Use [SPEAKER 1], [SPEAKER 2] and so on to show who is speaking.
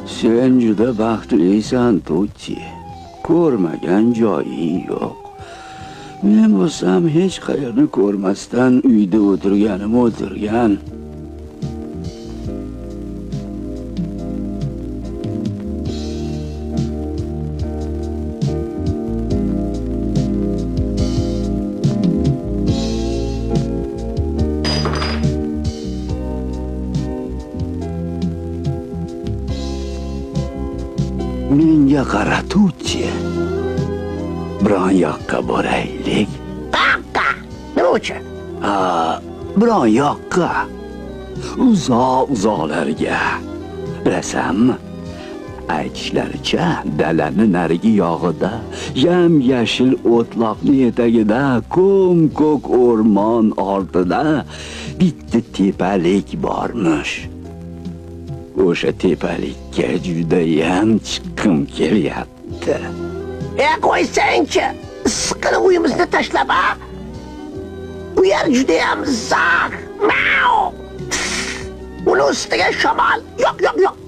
[SPEAKER 1] Sen juda baxtlisan, Tutti. Ko'rmagan joying yo'q. Men bo'lsam hech qayerni ko'rmasdan uyda o'tirganim o'tirgan. Menga qara, Tutti. Biron yoqqa boraylik.
[SPEAKER 2] Qayoqqa? Nima uchun?
[SPEAKER 1] Biron yoqqa. Uzoq-uzoqlarga. Bilasanmi? Aytishlaricha, dalani narigi yog'ida, yam-yashil o'tloqning etagida, ko'm-ko'k o'rmon ortida bitta tepalik bormish. O'sha tepalikka judayam chiqqim kelyapti.
[SPEAKER 2] Qo'ysangchi, issiqqina uyimizni tashlab, a? Bu yer judayam zax. Mau! Uni ustiga shamol. Yo'q, yo'q, yo'q.